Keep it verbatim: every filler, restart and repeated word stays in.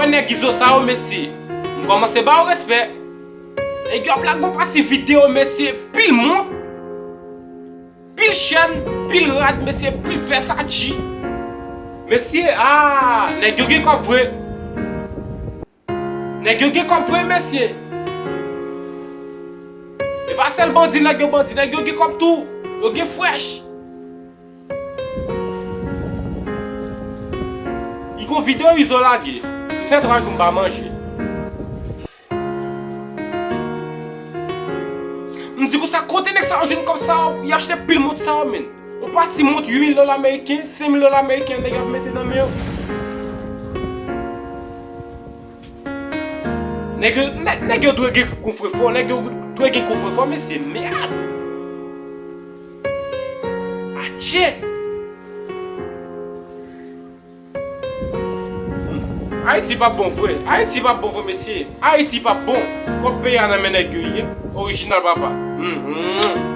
Nèg Izo sa yo, mesye, m kòmanse ba yo respè. Nèg yo ap lage yon pati videyo, mesye, pil mont, pil chèn, pil rad, mesye, pil Versace. Mesye, ah, nèg yo gen kòb vre. Nèg yo gen kòb vre, mesye. E pa sèl bandi, nèg yo bandi, nèg yo gen kòb tou. Yo gen frèch. Li gon videyo Izo lage. Li fè twa jou m pa manje. M di konsa, kote nèg sa yo jwenn kòb sa yo? Y achte pil mont sa yo, menn. Yon pati mont uit mil dola ameriken, senk mil dola ameriken, nèg ap mete nan men yo. Nèg yo, nèg, nèg yo dwe gen kofrefò, nèg yo dwe gen kofrefò, mesye, mèd. Atchè! Ayiti p ap bon vre. Ayiti p ap bon vre, mesye. Ayiti p ap bon. Kòb peyi a nan men nèg yo ye. Orijinal, papa. Mhm.